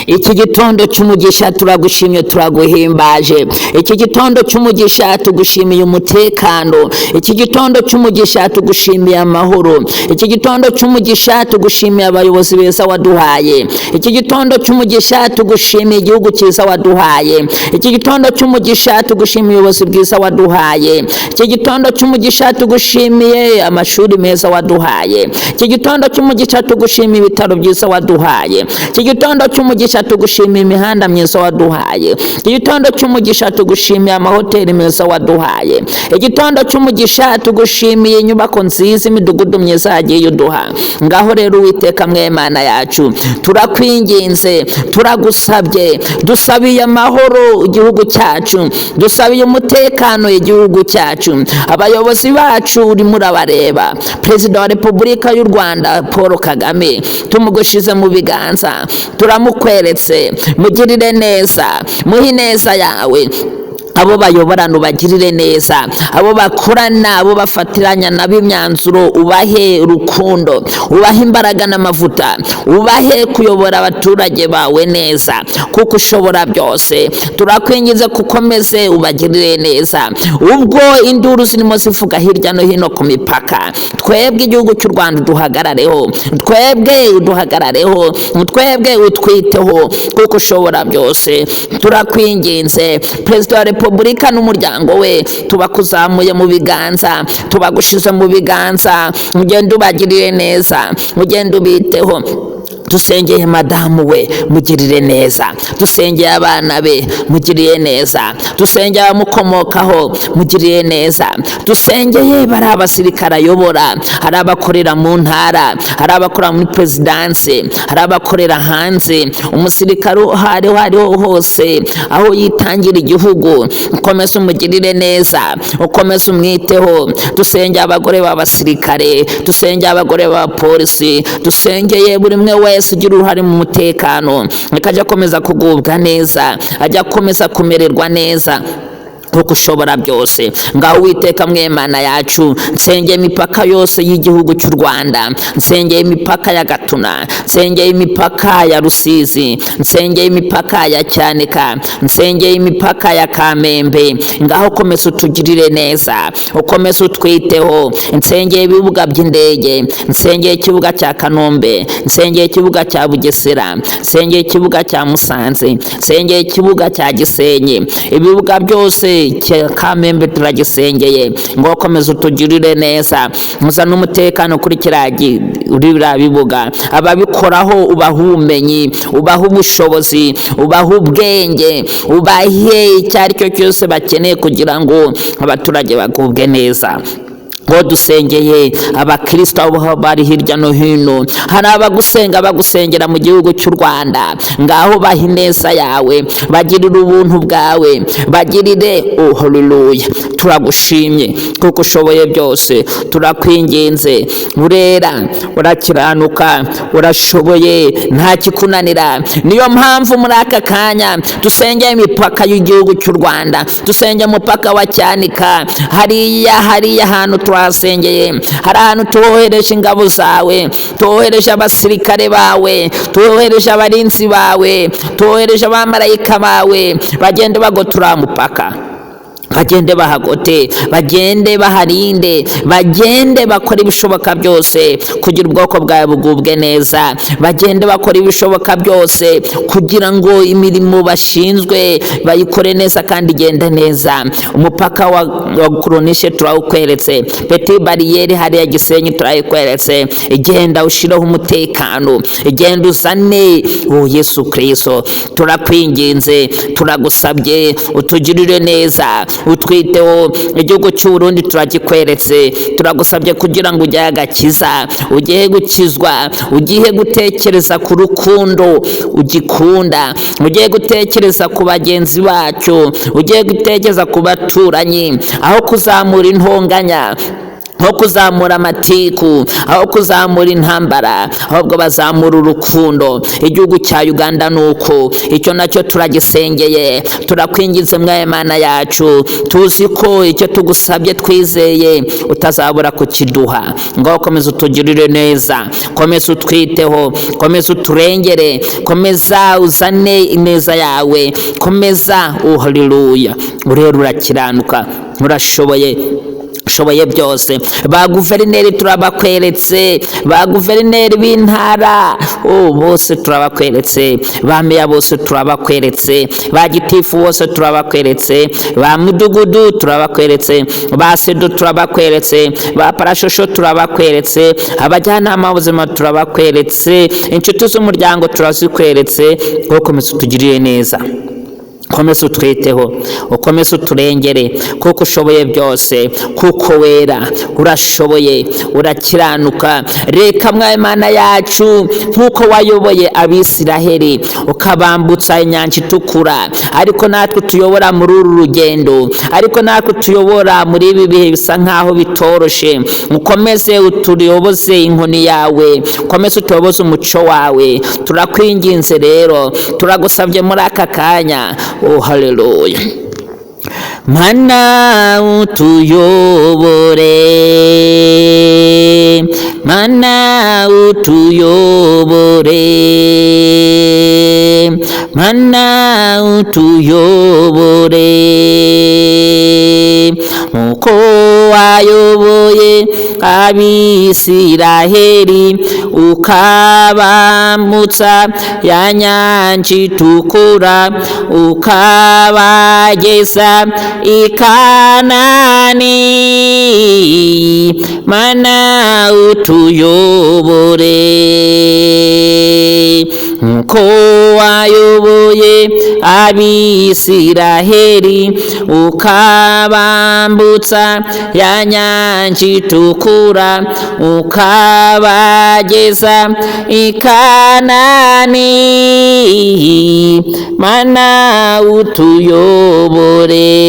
Iki gitondo cy'umugisha turagushimye, turaguhimbaje. Iki gitondo cy'umugisha tugushimiye umutekano. Iki gitondo cy'umugisha tugushimiye amahoro. Iki gitondo cy'umugisha tugushimiye abayobozi beza waduhaye. Iki gitondo cy'umugisha tugushimiye igihugu cyiza waduhaye. Iki gitondo cy'umugisha tugushimiye ubuyobozi bwiza waduhaye. Iki gitondo cy'umugisha tugushimiye amashuri meza waduhaye. Iki gitondo cy'umugisha tugushimiye ibitaro byiza waduhaye. Iki gitondo cy'umugisha tugushimiye imihanda myiza waduhaye. Iki gitondo cy'umugisha tugushimiye amahoteli meza waduhaye. Igitondo cy'umugisha tugushimiye inyubako nziza, imidugudu myiza yagiye uduha. Ngaho rero, Uwiteka mwemana yacu, turakwinginze, turagusabye, dusabiye amahoro igihugu cyacu, dusabiye umutekano igihugu cyacu. Abayobozi bacu urimo urabareba. Perezida wa Repubulika y'u Rwanda Paul Kagame tumugushize mu biganza, turamukweretse. Mugirire neza, muhe ineza yawe. Abo bayoborana ubagirire neza, abo bakorana, abo bafatiranya nabo imyanzuro, ubahe urukundo, ubahe imbaraga n'amavuta, ubahe kuyobora abaturage bawe neza, kuko ushobora byose. Turakwinginze kukomeze ubagirire neza. Ubwo induru zirimo zivuga hirya no hino ku mipaka, twebwe igihugu cy'u Rwanda uduhagarareho, twebwe uduhagarareho, twebwe utwiteho, kuko ushobora byose. Turakwinginze, Perezida wa Repubulika n'umuryango we tubakuzamuye mu biganza, tubagushize mu biganza. Ugende ubagirire neza, ugende ubiteho. Dusengeye madamu we, mugirire neza. Dusengeye abana be, mugirire neza. Dusengeye abamukomokaho, mugirire neza. Dusengeye bari abasirikare ayobora, hari abakorera mu ntara, hari abakorera muri perezidanse, hari abakorera hanze. Umusirikare aho ariho hose, aho yitangira igihugu, ukomeze umugirire neza, ukomeze umwiteho. Dusengeye abagore b'abasirikare, dusengeye abagore b'abapolisi, dusengeye buri umwe wese ugira uruhare mu mutekano, akajya akomeza kugubwa neza, ajya akomeza kumererwa neza, kuko ushobora byose. Ngaho, Uwiteka mwemana yacu, nsengeye imipaka yose y'igihugu cy'u Rwanda. Nsengeye imipaka ya Gatuna, nsengeye imipaka ya Rusizi, nsengeye imipaka ya Cyanika, nsengeye imipaka ya Kamembe. Ngaho komeza utugirire neza, ukomeze utwiteho. Nsengeye ibibuga by'indege, nsengeye ikibuga cya Kanombe, nsengeye ikibuga cya Bugesera, nsengeye ikibuga cya Musanze, nsengeye ikibuga cya Gisenyi. Ibibuga byose cya Kamembe turagisengeye ngo komeza utugirire neza, muza n'umutekano kuri kiriya uri biriya bibuga. Ababikoraho ubaha ubumenyi, ubaha ubushobozi, ubaha ubwenge, ubahe icyo ari cyo cyose bakeneye kugira ngo abaturage bagubwe neza. Ngo dusengeye abakristo aho bari hirya no hino, hari abagusenga, bagusengera mu gihugu cy'u Rwanda. Ngaho baha ineza yawe, bagirire ubuntu bwawe, bagirire. Oh, haleluya! Turagushimye kuko ushoboye byose. Turakwinginze, urera, urakiranuka, urashoboye, nta kikunanira. Niyo mpamvu muri aka kanya dusengeye imipaka y'igihugu cy'u Rwanda, dusengeye umupaka wa Cyanika. Hariya hantu tuhasengeye, hari ahantu tuwohereje ingabo zawe, tuwohereje abasirikare bawe, tuwohereje abarinzi bawe, tuwohereje abamarayika bawe. Bagende bagotura mupaka, bagende bahagote, bagende baharinde, bagende bakora ibishoboka byose kugira ubwoko bwawe bugubwe neza, bagende bakora ibishoboka byose kugira ngo imirimo bashinzwe bayikore neza kandi igende neza. Umupaka wa Koronishe turawukweretse, Petite Barrière hariya Gisenyi turayikweretse. Igenda ushireho umutekano, igenda uzane. Oh Yesu Kristo, turakwinginze, turagusabye, utugirire neza, utwiteho. Igihugu cy'u Burundi turagikweretse, turagusabye kugira ngo ujye agakiza, ugihe gukizwa, ugihe gutekereza ku rukundo ugikunda, ugiye gutekereza ku bagenzi bacyo, ugiye gutekereza ku baturanyi, aho kuzamura intonganya. Aho kuzamura amatiku, aho kuzamura intambara, ahubwo bazamura urukundo. Igihugu cya Uganda ni uko, icyo nacyo turagisengeye, turakwinginze mwaye Mana yacu. Tuzi ko icyo tugusabye twizeye utazabura kukiduha. Ngaho komeza utugirire neza, komeza utwiteho, komeza uturengere, komeza uzane ineza yawe, komeza. Oh haleluya! Urera, urakiranuka, urashoboye, ushoboye byose. Ba guverineri turabakweretse, ba guverineri b'intara, oh, bose turabakweretse, ba meya bose turabakweretse, ba gitifu bose turabakweretse, ba mudugudu turabakweretse, ba sedo turabakweretse, ba parashosho turabakweretse, abajyanama b'ubuzima turabakweretse, inshuti z'umuryango turazikweretse. Wowe komeza utugirire neza, ukomeze utwiteho, ukomeze uturengere, kuko ushoboye byose, kuko wera, urashoboye, urakiranuka. Reka mwaye Mana yacu, nk'uko wayoboye Abisiraheli ukabambutsa Inyanja Itukura, ariko natwe tuyobora muri uru rugendo, ariko natwe tuyobora muri ibi bihe bisa nkaho bitoroshe. Ukomeze utuyoboze inkoni yawe, ukomeze utuyoboze umuco wawe. Turakwinginze rero, turagusabye muri aka kanya. Oh haleluya! Mana utuyobore, Mana utuyobore, Mana utuyobore, nkuko wayoboye Abisiraheli ukabambutsa ya Nyanja Itukura, ukabageza i Kanani. Mana utuyobore, nkuko wayoboye Abisiraheli ukabambutsa ya Nyanja Itukura, ukabageza i Kanani. Mana utuyobore.